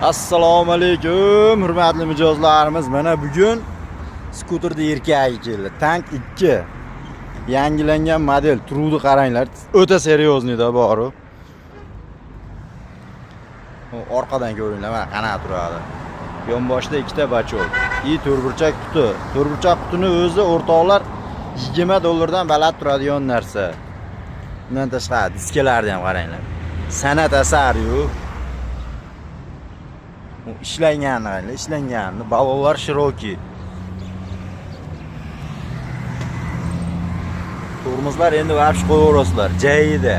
Assalomu alaykum hurmatli mijozlarimiz. Mana bugun skuterda erkagi keldi. Tank 2. Yangilangan model. Turuvni qaranglar. O'ta seryozniyda boru. Orqadan ko'ringlar, mana qanaqa turadi. Yonboshda ikkita bachok. I to'rtburchak quti. To'rtburchak qutini o'zi o'rtoqlar $20 dan baland turadigan narsa. Undan tashqari diskalarni ham qaranglar. San'at asari-yu. Ishlanganini qaranglar, ishlanganini. Balonlar shiroki. Tormozlar endi vapsh qo'yaverasizlar, jayida.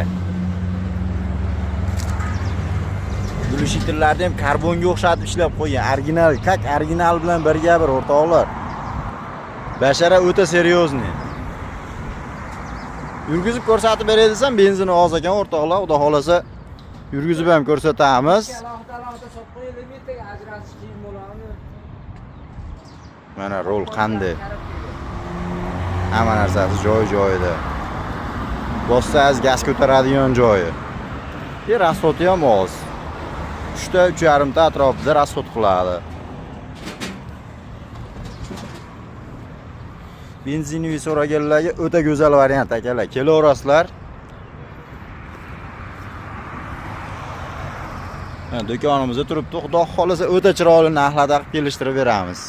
Glushitellarni ham karbonga o'xshatib ishlab qo'ygan. Original, kak original bilan birga bir o'rtoqlar. Bashara o'ta seryozni. Yurgizib ko'rsatib beray desam, benzini oz ekan o'rtoqlar, xudo xolasa yurgizib ham ko'rsatamiz. Mana rol qanday? Hamma narsasi joy-joyida. Bossangiz gaz ko'taradigan joyi. Rasxodi ham oz. 3 ta 3,5 ta atrofida rasxod qiladi. Benzinli so'raganlarga o'ta go'zal variant akalar. Kelaverasizlar. Do'konimizda turibdi. Xudo xolasa o'ta chiroyli narxlarda qilib kelishtirib beramiz.